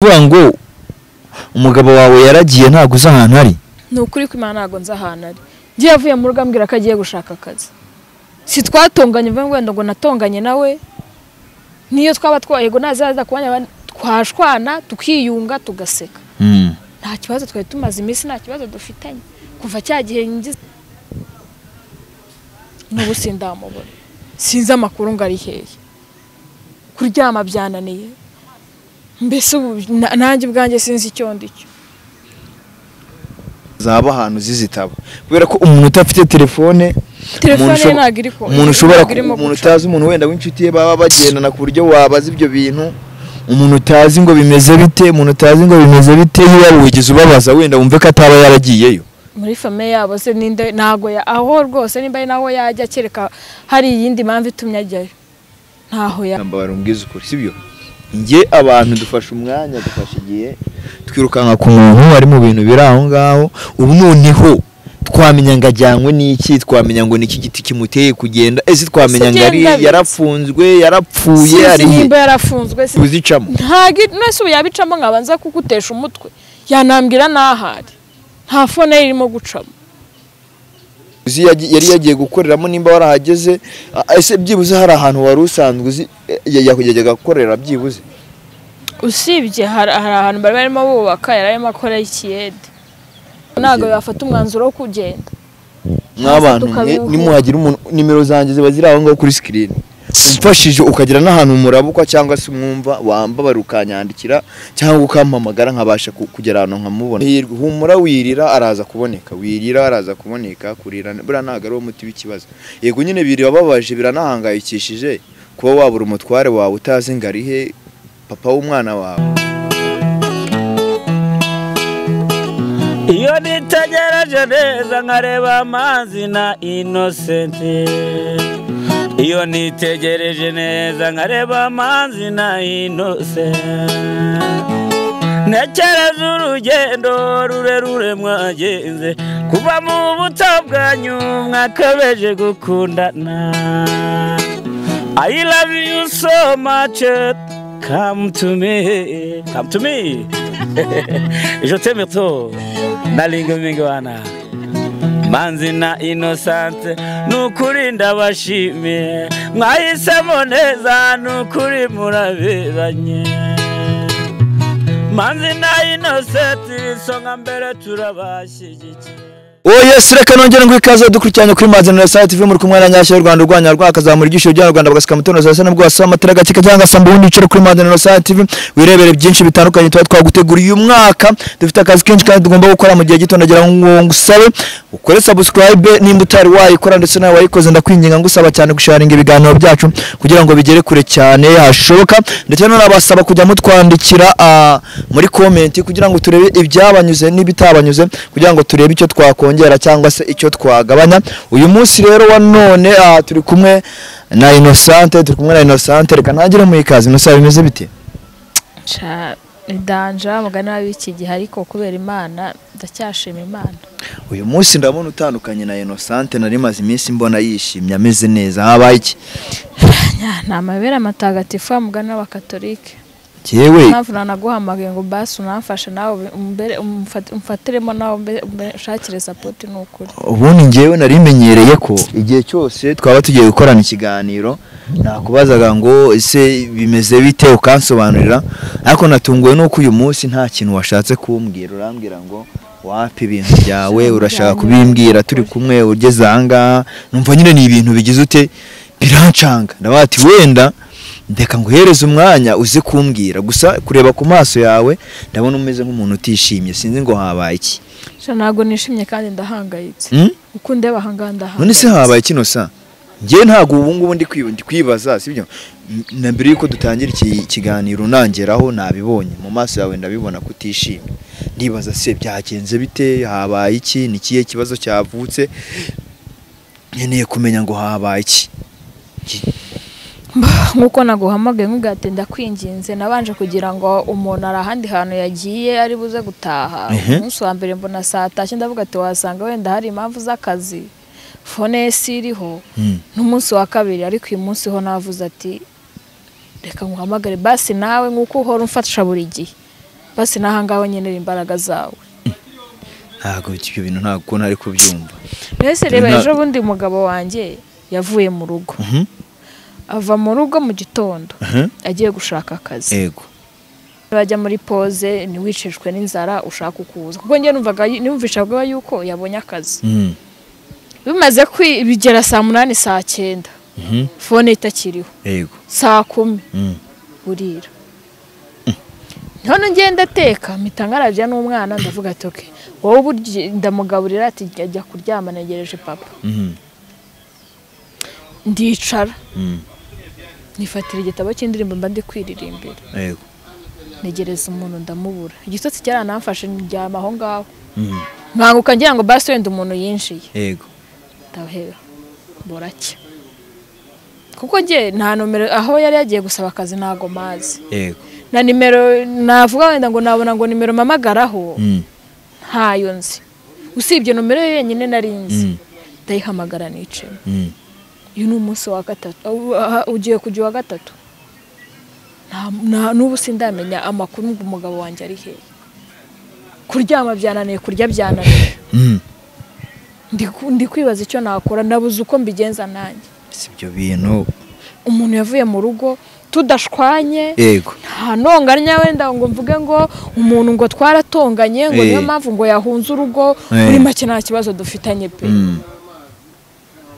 Kuvuga ngo umugabo wawe yaragiye ntago uzi ahantu ari. Ni ukuri ko Imana ntago nzi ahantu ari. Ngiye avuye mu rugo ambwira ko agiye gushaka akazi. Si twatonganye mvuye ngo ngo natonganye nawe. Niyo twaba twahego nazaza kubanya twashwana tukiyunga tugaseka. Nta kibazo twari tumaze iminsi, nta kibazo dufitanye. Kuva cya gihe ngize n'ubu sindamubona. Sinzi amakuru ngo ari hehe. Kuryama byananiye. Mbese ubu nanjye ubwanjye sinzi icyo ndicyo. Zaba ahantu zizitaba. Kubera ko umuntu utafite telefone, telefone ntago iri ko umuntu ushobora umuntu utazi umuntu wenda w'inshuti ye baba bagendana ku buryo wabaza ibyo bintu, umuntu utazi ngo bimeze bite, umuntu utazi ngo bimeze bite, iyo wigeze ubabaza wenda wumve ko ataba yaragiyeyo. Muri famille yabo se ninde ntago ya aho rwose nimba ari naho yajya kereka hari iyindi mpamvu itumye ajyayo. Ntaho ya. Mbabara umbwize ukuri sibyo? Nge abantu dufasha umwanya dufasha igihe twirukanka ku muntu ari mu bintu biri aho ngaho, ubu noneho twamenya ngo ajyanywe n'iki, twamenya ngo niki giti kimuteye kugenda, ese twamenya ngo ari yarafunzwe, yarapfuye, ari nimba yarafunzwe uzicamo ntago nese ubu yabicamo nkabanza kugutesha umutwe, yanambwira nahari nta phone irimo gucamo. Uzi yari yagiye gukoreramo nimba warahageze, ese byibuze hari ahantu wari usanzwe uzi yajyaga gukorera byibuze? Usibye hari ahantu bari barimo bubaka, yari arimo akora ikiyede. Ntago yafata umwanzuro wo kugenda. Mwabantu nimuhagira umuntu nimero zanjye ziba ziri aho ngaho kuri screen. Umfashije ukagira n'ahantu murabukwa cyangwa se umwumva wambabara ukanyandikira cyangwa ukampamagara nkabasha kugera ahantu nkamubona. Humura wirira araza kuboneka, wirira araza kuboneka, kurira buriya ntago ari wo muti w'ikibazo. Yego nyine birababaje biranahangayikishije kuba wabura umutware wawe utazi ngo ari he, papa w'umwana wawe. Iyo nitegereje neza nkareba amazi na Innocent, iyo nitegereje neza nkareba amazi na Innocent, ntekereza urugendo rurerure mwagenze kuva mu buto bwanyu mwakabeje gukundana. I love you so much, come to me, come to me. Je t'aime trop, nalinga mingwana Manzi na Innocent, nukuri ndabashimiye mwahisemo neza, nukuri muraberanye. Manzi na Innocent isonga mbere turabashyigikiye. Oh yes, reka nongere ngo ikaze dukurikiranye kuri Manzi na Innocent TV muri kumwe na Nyashya y'u Rwanda urwanya rwakazamura igisho bya Rwanda bagasika mutono zasa nabwo wasama amatara gakika cyangwa samba ubundi icare kuri Manzi na Innocent TV wirebere byinshi bitandukanye tuba twaguteguriye uyu mwaka. Dufite akazi kenshi kandi tugomba gukora mu gihe gito, ndagira ngo ngusabe ukore subscribe nimba utari wayikora, ndetse nawe wayikoze ndakwinginga ngusaba cyane gusharinga ibiganiro byacu kugira ngo bigere kure cyane hashoboka, ndetse nabasaba kujya mutwandikira muri comment kugira ngo turebe ibyabanyuze n'ibitabanyuze kugira ngo turebe icyo twakongera cyangwa se icyo twagabanya. Uyu munsi rero wa none turi kumwe na Innocent, turi kumwe na Innocent, reka ntagire mu ikaze. Innocent bimeze bite? Cha danja mugana w'iki gihe ariko kubera Imana ndacyashima Imana. Uyu munsi ndabona utandukanye na Innocent, nari maze iminsi mbona yishimye ameze neza, habaye iki? Nta mabera matagatifu mugana w'abakatolike. Jewe mpamvu nanaguhamagaye ngo basi unamfashe nawe umfatiremo nawe ushakire support n'ukuri. Ubundi ngewe nari menyereye ko igihe cyose twaba tugiye gukorana ikiganiro nakubazaga ngo ese bimeze bite ukansobanurira, ariko natunguwe nuko uyu munsi nta kintu washatse kumbwira, urambwira ngo wapi ibintu byawe urashaka kubimbwira turi kumwe ugeze aha ngaha, numva nyine ni ibintu bigize ute birancanga, ndavuga ati wenda ndeka nguhereze umwanya uze kumbwira, gusa kureba ku maso yawe ndabona umeze nk'umuntu utishimye, sinzi ngo habaye iki. Sha ntago nishimye kandi ndahangayitse. Uko ndeba aha ngaha ndahangayitse. None se habaye iki Innocent? Nge ntago ubu ngubu ndi kwibaza sibyo? Na mbere yuko dutangira iki kiganiro nangeraho nabibonye mu maso yawe ndabibona kutishimye. Ndibaza se byagenze bite, habaye iki, ni kiye kibazo cyavutse? Nkeneye kumenya ngo habaye iki. Nkuko naguhamagaye nkubwate ndakwinginze, nabanje kugira ngo umuntu ari ahandi hantu yagiye ari buze gutaha. Umunsi wa mbere mbona saa 3 ndavuga ati wasanga wenda hari impamvu z'akazi, phone iriho. N'umunsi wa kabiri ariko uyu munsi ho navuze ati reka nguhamagare basi nawe nkuko uhora umfasha buri gihe. Basi nahangaho nkenera imbaraga zawe. Ntago ibyo bintu ntago ntari kubyumva. Mbese reba ejo bundi umugabo wanjye yavuye mu rugo. Ava mu rugo mu gitondo agiye gushaka akazi. Yego. Bajya muri pause ntiwicishwe n'inzara ushaka ukuza. Kuko njye numvaga numvishaga yuko yabonye akazi. Bimaze bigera saa 8 saa 9. Phone itakiriho. Yego. Saa 10. Burira. None ngenda ateka mpita ngarabya n'umwana ndavuga ati okay wowe burya ndamugaburira ati ajya kuryama negereje papa. Ndicara. Nifatira igitabo cy'indirimbo mba ndi kwiririmbira. Yego. Negereza umuntu ndamubura. Igitotsi cyaranamfashe ndyama aho ngaho. Nkanguka ngira ngo basi wenda umuntu yinjiye. Yego. Ndahera. Boracya. Kuko nge nta nomero aho yari yagiye gusaba akazi ntago mazi. Yego. Na nimero navuga wenda ngo nabona ngo nimero mamagaraho ntayo nzi. Usibye nomero yenyine nari nzi. Ndayihamagara nicemo. Uyu ni umunsi wa gatatu ugiye kujya wa gatatu. N'ubu sindamenya amakuru ngo umugabo wanjye ari hehe. Kuryama byananiye, kurya byananiye. Ndi kwibaza icyo nakora, nabuze uko mbigenza nanjye. Si ibyo bintu. Umuntu yavuye mu rugo tudashwanye. Yego. Nta ntonganya wenda ngo mvuge ngo umuntu ngo twaratonganye ngo niyo mpamvu ngo yahunze urugo, muri make nta kibazo dufitanye pe.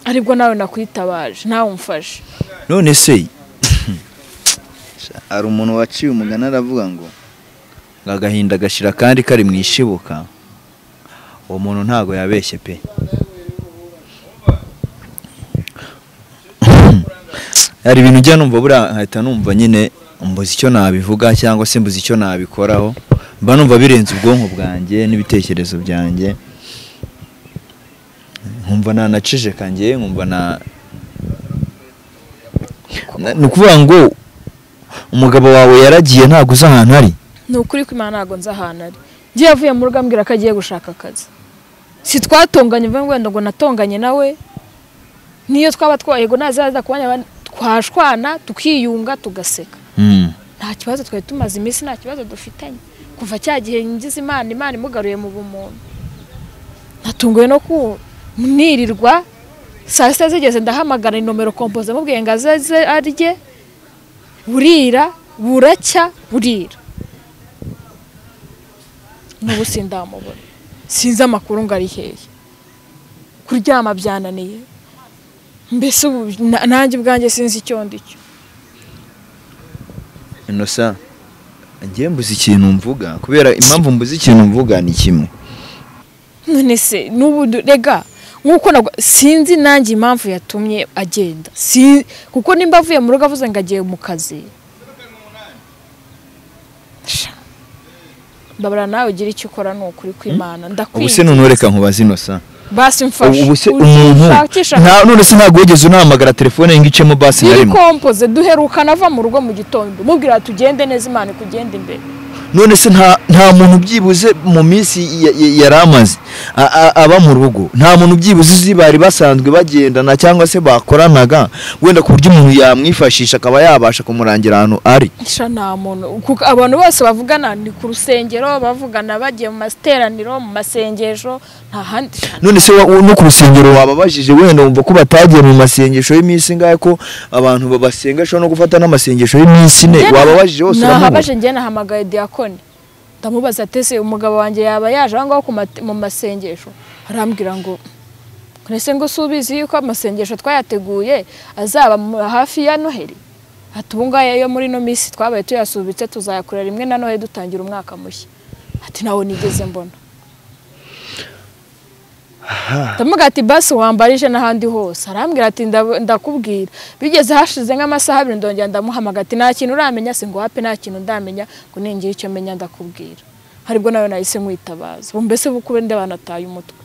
Aribwo nawe nakwitabaje, nawe umfashe. None se ari umuntu waciye umugani aravuga ngo agahinda gashira kandi kari mu ishibuka. Uwo muntu ntago yabeshye pe. Hari ibintu ujya numva buriya nkahita numva nyine mbuze icyo nabivuga cyangwa se mbuze icyo nabikoraho, mba numva birenze ubwonko bwanjye n'ibitekerezo byanjye, nkumva nanaceceka njye, nkumva na ni ukuvuga ngo umugabo wawe yaragiye ntago uzi ahantu ari. Ni ukuri ko Imana ntago nzi ahantu ari. Ngiye yavuye mu rugo ambwira ko agiye gushaka akazi. Si twatonganye mvuge ngo wenda ngo natonganye nawe, niyo twaba twahego nazaza kubanya twashwana tukiyunga tugaseka. Nta kibazo twari tumaze iminsi, nta kibazo dufitanye kuva cya gihe ngize Imana, Imana imugaruye mu bumuntu. Natunguwe no kunirirwa saa sita zigeze ndahamagara inomero kompoze mubwiye ngo azaze arye, burira buracya burira. N'ubu sindamubona, sinzi amakuru ngo ari hehe. Kuryama byananiye, mbese ubu nanjye ubwanjye sinzi icyo ndicyo. Innocent, ngiye mbuze ikintu mvuga kubera impamvu mbuze ikintu mvuga ni kimwe. None se n'ubu rega nkuko sinzi nanjye impamvu yatumye agenda. Kuko nimba avuye mu rugo avuze ngo agiye mu kazi. Babara nawe ugira icyo ukora ni ukuri kw'Imana ndakwinginze. Ubu se none reka nkubaze Innocent. Basi mfashe. Ubu se umuntu none se ntago wigeze unahamagara telefone ngo icemo basi na rimwe. Kompoze duherukana ava mu rugo mu gitondo mubwira tugende neza Imana kugenda imbere. None se nta muntu byibuze mu minsi yaramaze aba mu rugo, nta muntu byibuze uzi bari basanzwe bagendana cyangwa se bakoranaga wenda ku buryo umuntu yamwifashisha akaba yabasha kumurangira ahantu ari? Nta muntu, kuko abantu bose bavugana ni ku rusengero, bavugana bagiye mu masiteraniro, mu masengesho, nta handi. None se no ku rusengero wababajije wenda wumva ko batagiye mu masengesho y'iminsi ingahe, ko abantu babasenga no gufata n'amasengesho y'iminsi ine, wababajije hose uramubura? Nahabaje njye, nahamagaye diakoni ndamubaza ati umugabo wanjye yaba yaje aho ngaho mu masengesho? Arambwira ngo nese ngo subizi yuko amasengesho twayateguye azaba hafi ya Noheli, ati ubu ngaya yo muri no minsi twabaye tuyasubitse tuzayakorera rimwe na Noheli dutangira umwaka mushya. Ati nawo nigeze mbona. Ndamuga ati basi wambarije n'ahandi hose. Arambwira ati ndakubwira. Bigeze hashize nk'amasaha abiri ndongera ndamuhamagara ati nta kintu uramenya? Se ngo wape nta kintu ndamenya, ngo ningira icyo menya ndakubwira. Haribwo nawe nahise nkwitabaza. Ubu mbese bukube ndabanataye umutwe.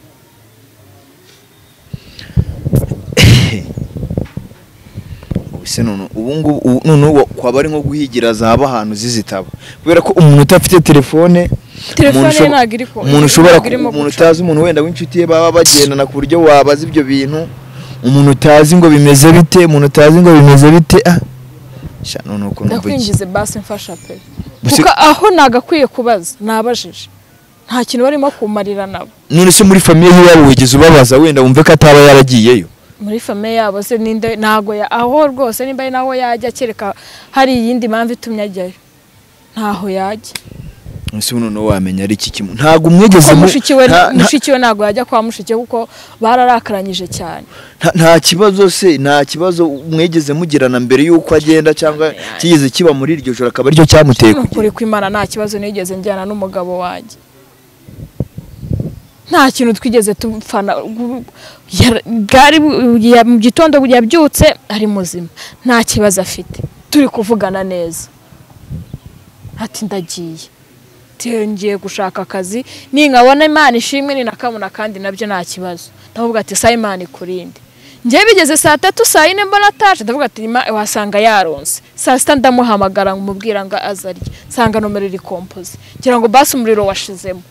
Ubuse none ubu ngubu none kwaba ari nko guhigira zaba ahantu zizitaba, kubera ko umuntu utafite telefone, umuntu ushobora umuntu utazi umuntu wenda w'inshuti ye baba bagendana ku buryo wabaza ibyo bintu, umuntu utazi ngo bimeze bite, umuntu utazi ngo bimeze bite. Sha none uko numva iki. Ndakwingize basi mfasha pe. Kuko aho nagakwiye kubaza nabajije. Nta kintu barimo kumarira nabo. None se muri famille yabo wigeze ubabaza wenda wumve ko ataba yaragiyeyo? Muri famille yabo se ninde ntago aho rwose nimba ari naho yajya kereka hari iyindi mpamvu itumye ajyayo. Ntaho yajya. Ese uno no wamenya ari iki kimwe ntago umwegeze mushiki we ntago yajya kwa mushiki kuko bararakaranyije cyane. Nta kibazo se nta kibazo umwegeze mugirana mbere yuko agenda cyangwa kigeze kiba muri iryo joro akaba aricyo cyamuteye kugenda? Kuri kwimana nta kibazo nigeze njyana n'umugabo wanjye. Nta kintu twigeze tupfana. Bwari mu gitondo yabyutse ari muzima nta kibazo afite turi kuvugana neza. Ati ndagiye ngiye gushaka akazi ninkabona Imana ishimwe ni nakamuna kandi nabyo nta kibazo. Ndavuga ati sa Imana ikurinde. Ngiye bigeze saa 3 saa 4 mbona ataje ndavuga ati wasanga yaronse. Saa 6 ndamuhamagara ngumubwira ngo azarye sanga nomero iri compose ngira ngo basi umuriro washizemo.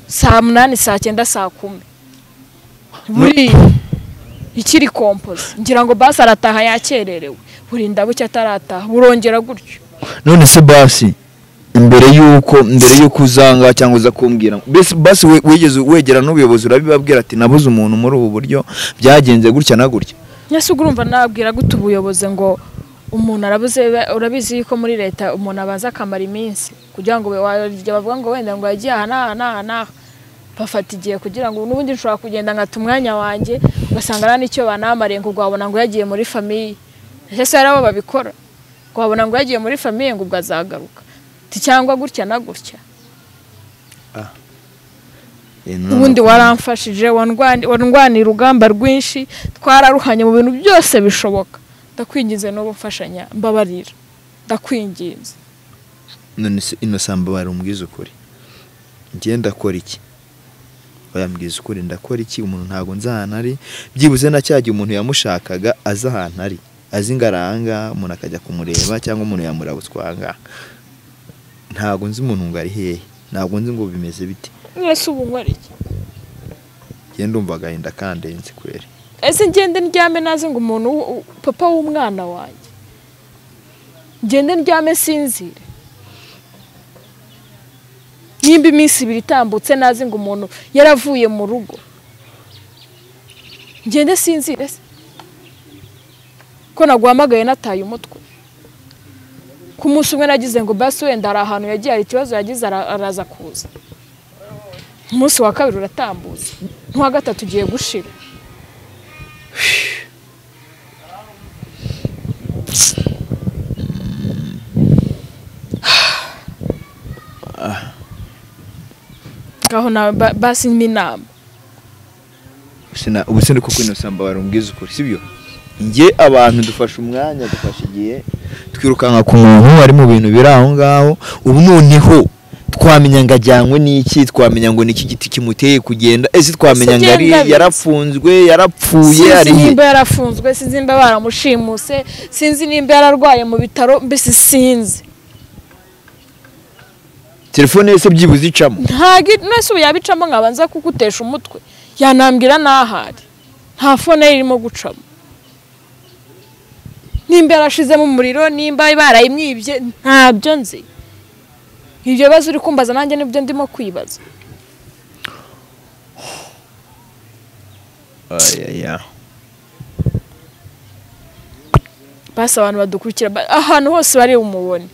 Saa 8 saa 9 saa 10 buri ikiri compose ngira ngo basi arataha yakererewe burinda bucya atarataha burongera gutyo. None se basi mbere yuko uzanga cyangwa uza kumbwira basi wigeze wegera n'ubuyobozi urabibabwira ati nabuze umuntu muri ubu buryo byagenze gutya na gutya? Nyase urumva nabwira gute ubuyobozi ngo umuntu arabuze? Urabizi yuko muri leta umuntu abanza akamara iminsi kugira ngo bavuga ngo wenda ngo yagiye aha n'aha n'aha n'aha bafata igihe kugira ngo n'ubundi nshobora kugenda nkata umwanya wanjye ugasanga nta n'icyo banamariye ngo wabona ngo yagiye muri famille. Ese hari abo babikora ngo wabona ngo yagiye muri famille ngo ubwo azagaruka cyangwa gutya na gutya. Ubundi waramfashije wandwanira urugamba rwinshi twararuhanye mu bintu byose bishoboka. Ndakwinginze no gufashanya mbabarira ndakwinginze. None se Innocent mbabarira umbwize ukuri ngiye ndakora iki? Bayambwiza ukuri ndakora iki? Umuntu ntago nzi ahantu ari byibuze na cyagiye umuntu yamushakaga aza ahantu ari azi ngaranga umuntu akajya kumureba cyangwa umuntu yamurabutswanga. Ntago nzi umuntu ngo ari hehe ntago nzi ngo bimeze bite. Mwese ubu nkora iki? Ngiye ndumva agahinda kandenze kweri. Ese ngende ndyame nazi ngo umuntu papa w'umwana wanjye ngende ndyame sinzire nimba iminsi ibiri itambutse nazi ngo umuntu yaravuye mu rugo ngende sinzire se ko naguhamagaye nataye umutwe. Ku munsi umwe nagize ngo basi wenda hari ahantu yagiye hari ikibazo yagize araza kuza. Umunsi wa kabiri uratambutse n'uwa gatatu ugiye gushira. Ngaho nawe basi inama. Ubu se kuko Innocent mbabarira umbwize ukuri sibyo? Nge abantu dufasha umwanya dufasha igihe twirukanka ku muntu ari mu bintu biri aho ngaho. Ubu noneho twamenya ngo ajyanywe n'iki, twamenya ngo niki giti kimuteye kugenda, ese twamenya ngo ari yarafunzwe yarapfuye ari he? Nimba yarafunzwe sinzi nimba baramushimuse sinzi nimba yararwaye mu bitaro mbese sinzi. Telefone yese byibuze icamo ntago nese ubu yabicamo nkabanza kugutesha umutwe yanambwira nahari nta phone irimo gucamo. Nimba yarashizemo umuriro nimba barayimwibye ntabyo nzi. Ibyo bibazo uri kumbaza nanjye nibyo ndimo kwibaza. Basi abantu badukurikira ahantu hose bari umubone.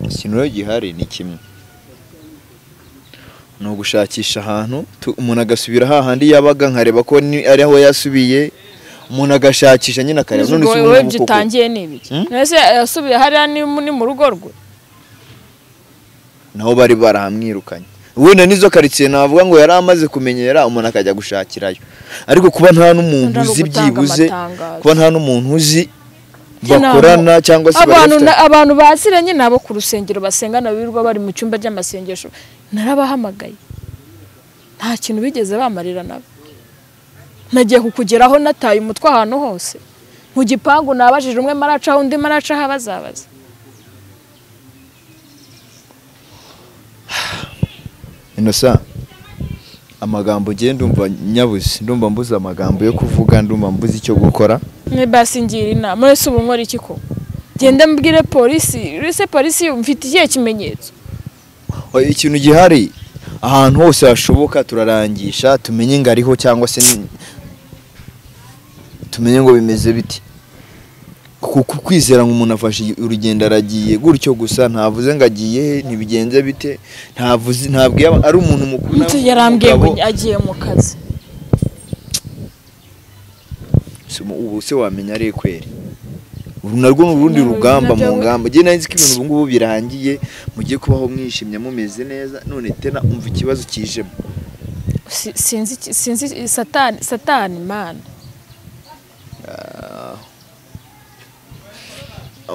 Ikintu rero gihari ni kimwe ni ugushakisha ahantu umuntu agasubira hahandi yabaga nkareba ko ari aho yasubiye umuntu agashakisha nyine akareba. None se wowe byutangiye nibiki? Nese yasubiye hariya ni mu rugo rwe naho bari barahamwirukanye. Wenda nizo quartier navuga ngo yari amaze kumenyera umuntu akajya gushakirayo ariko kuba nta n'umuntu uzi byibuze kuba nta n'umuntu uzi bakorana cyangwa se abantu baziranye nabo ku rusengero basengana birirwa bari mu cyumba cy'amasengesho narabahamagaye nta kintu bigeze bamarira nabo. Nagiye kukugeraho nataye umutwe ahantu hose mu gipangu nabajije umwe maraca undi maraca abazabaza. Innocent amagambo ngiye ndumva nyabuze ndumva mbuze amagambo yo kuvuga ndumva mbuze icyo gukora. Ni basi ngira inama ese ubu nkora iki ko genda mbwire polisi ese polisi mfite ikihe kimenyetso? Ikintu gihari ahantu hose hashoboka turarangisha tumenye ngo ariho cyangwa se tumenye ngo bimeze biti. Kuko kwizera ngo umuntu afashe urugendo aragiye gutyo gusa ntavuze ngo agiye ntibigenze bite, ntavuze ntabwiye ari umuntu mukuru yarambwiye ngo agiye mu kazi. Ubu se wamenya ari kweri? Uru narwo n'urundi rugamba mu ngamba. Ngiye nzi ko ibintu ubu ngubu birangiye mugiye kubaho mwishimye mumeze neza, none tena umva ikibazo kijemo. Sinzi satani mana.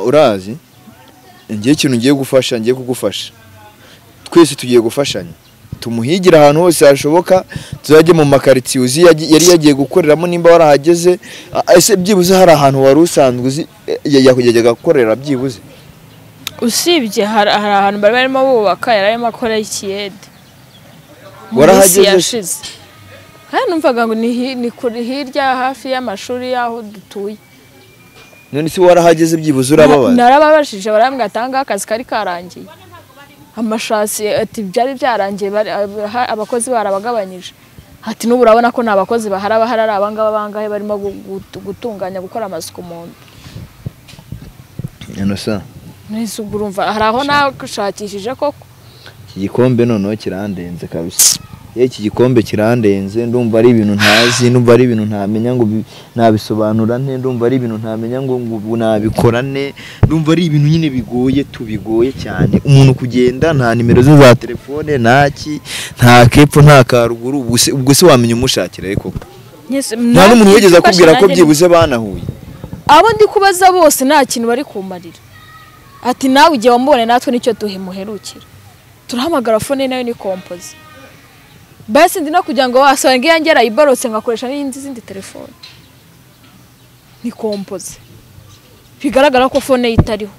Urazi ngiye ikintu ngiye gufasha, ngiye kugufasha, twese tugiye gufashanya tumuhigira ahantu hose hashoboka, tuzajye mu makaritsiye uzi yari yagiye gukoreramo nimba warahageze. Ese byibuze hari ahantu wari usanzwe uzi yajyaga gukorera byibuze? Usibye hari ahantu bari barimo bubaka yari arimo akora ikiyede warahageze? Kandi numvaga ngo ni kuri hirya hafi y'amashuri y'aho dutuye. None se warahageze byibuze urababaza? Narababashije barambwira atanga akazi kari karangiye, amashasi ati byari byarangiye abakozi barabagabanyije, ati n'ubu urabona ko nta bakozi bahari bahari ari abangaba bangahe barimo gutunganya gukora amasuku mu nzu. Inosa nese ubwo urumva hari aho nagushakishije koko? Iki gikombe noneho kirandenze kabisa. Iki gikombe kirandenze, ndumva ari ibintu ntazi, ndumva ari ibintu ntamenya ngo nabisobanura nte, ndumva ari ibintu ntamenya ngo nabikora nte, ndumva ari ibintu nyine bigoye tubigoye cyane. Umuntu kugenda nta nimero ze za telefone, ntaki, nta kepfo nta karuguru, ubwo se wamenya umushakira ariko nta n'umuntu wigeze akubwira ko byibuze banahuye? Abo ndi kubaza bose nta kintu bari kumarira. Ati nawe igihe wamubone natwe nicyo duhemuherukira, turahamagara phone nayo ni kompoze. Basi ndi no kugira ngo wasanga yanjye arayibarotse ngakoresha n'indi zindi telefone ni kompoze, bigaragara ko phone itariho.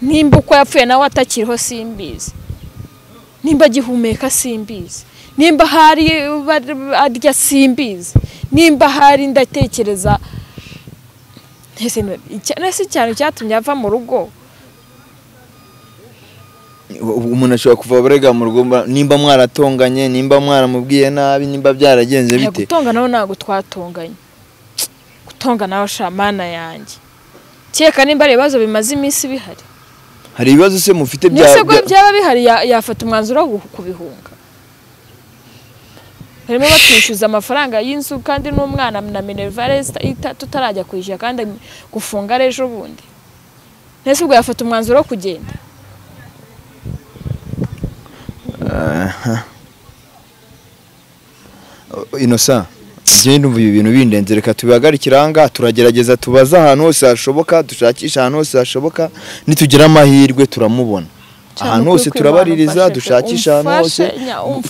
Nimba uko yapfuye nawe atakiriho simbizi, nimba agihumeka simbizi, nimba hari arya simbizi, nimba hari ndatekereza ese cyane cyatumye ava mu rugo. Umuntu ashobora kuva barega mu rugo nimba mwaratonganye, nimba mwaramubwiye nabi, nimba byaragenze bite? Gutonga naho ntago twatonganye, gutonga naho shamana yanjye cyeka nimba ari ibibazo bimaze iminsi bihari. Hari ibibazo se mufite byaba bihari yafata umwanzuro wo kubihunga. Harimo batwishyuza amafaranga y'inzu kandi n'umwana na minerval tutarajya kwishyura kandi gufunga ejo bundi. Nese ubwo yafata umwanzuro wo kugenda. Inosa njye ndumva ibi bintu bindenze, reka tubihagarikire aha, turagerageza tubaza ahantu hose hashoboka, dushakisha ahantu hose hashoboka, nitugira amahirwe turamubona. Ahantu hose turabaririza, dushakisha ahantu hose,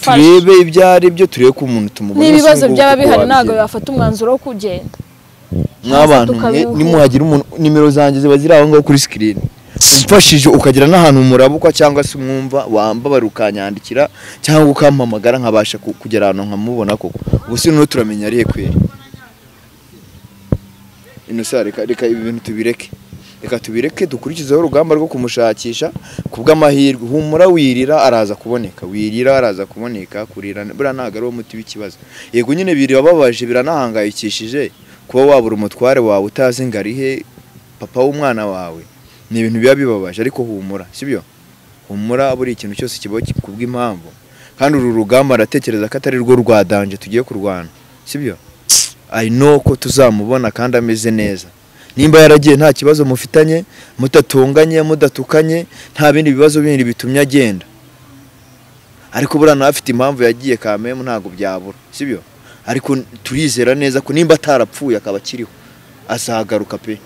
turebe ibyo ari byo, turebe ko umuntu tumubona. N'ibibazo byaba bihari ntabwo bafata umwanzuro wo kugenda. Mw'abantu nimuhagira umuntu, nimero zanjye ziba ziri aho ngaho kuri screen. Umfashije ukagira n'ahantu murabukwa cyangwa se umwumva wambabara ukanyandikira cyangwa ukampamagara nkabasha kugera ahantu nkamubona koko. Ubu se noneho turamenya arihe kweri? Inosa reka ibi bintu tubireke, reka tubireke dukurikizeho urugamba rwo kumushakisha kubw'amahirwe. Humura wirira araza kuboneka, wirira araza kuboneka, kurira buriya ntabwo ari wo muti w'ikibazo. Yego nyine birababaje biranahangayikishije kuba wabura umutware wawe utazi ngo arihe, papa w'umwana wawe, ni ibintu biba bibabaje, ariko humura, sibyo? Humura buri ikintu cyose kibaho kubw'impamvu, kandi uru rugamba aratekereza ko atari rwo rwa danje tugiye kurwana, sibyo? I know ko tuzamubona kandi ameze neza. Nimba yaragiye nta kibazo mufitanye, mutatunganye, mudatukanye, nta bindi bibazo bindi bitumye agenda, ariko buriya nawe afite impamvu yagiye kamemu, ntabwo byabura, sibyo? Ariko turizera neza ko nimba atarapfuye akaba akiriho azagaruka pe.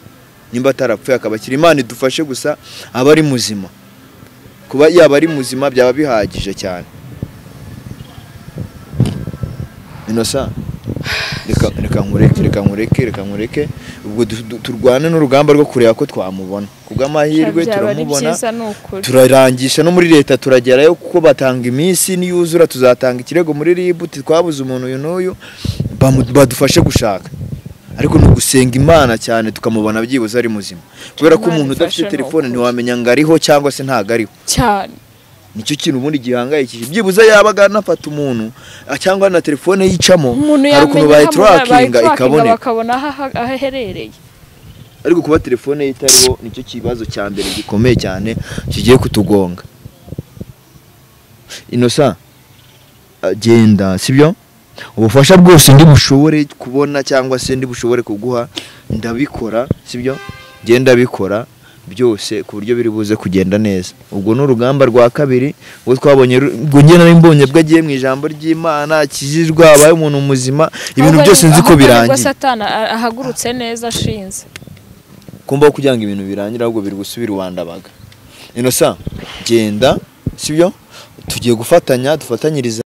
Nimba atarapfuye akaba akiri, Imana idufashe gusa aba ari muzima. Kuba yaba ari muzima byaba bihagije cyane. Inosa reka nkureke ubwo turwane n'urugamba rwo kureba ko twamubona. Kubw'amahirwe turamubona, turarangisha no muri leta turagerayo kuko batanga iminsi niyuzura tuzatanga ikirego muri RIB twabuze umuntu uyu n'uyu, badufashe gushaka. Ariko ni ugusenga Imana cyane tukamubona byibuze ari muzima, kubera ko Imana umuntu udafite ifashe ni telefone ukuri. ntiwamenya ngo ariho cyangwa se ntago ariho. Cyane. Nicyo kintu ubundi gihangayikishije. Byibuze yabaga anafata umuntu cyangwa na telefone yicamo, Umuntu hari ukuntu yamenya bayiturakinga ikaboneka, bakabona aho aherereye. Ariko kuba telefone ye itariho nicyo kibazo cya mbere gikomeye cyane kigiye kutugonga. Innocent, genda, sibyo? Ubufasha bwose ndi bushobore kubona cyangwa se ndi bushobore kuguha ndabikora, sibyo? Genda bikora byose ku buryo biri buze kugenda neza. Ubwo ni urugamba rwa kabiri ubwo twabonye, ubwo njye nari mbonye bwo agiye mu ijambo ry'Imana, akijijwe, abaye umuntu muzima, ibintu byose nzi ko birangiye. Satani ahagurutse neza ashinze. Kumva kugira ngo ibintu birangire ahubwo biri gusubira iwandabaga. Innocent, genda, sibyo? Tugiye gufatanya, dufatanyiriza.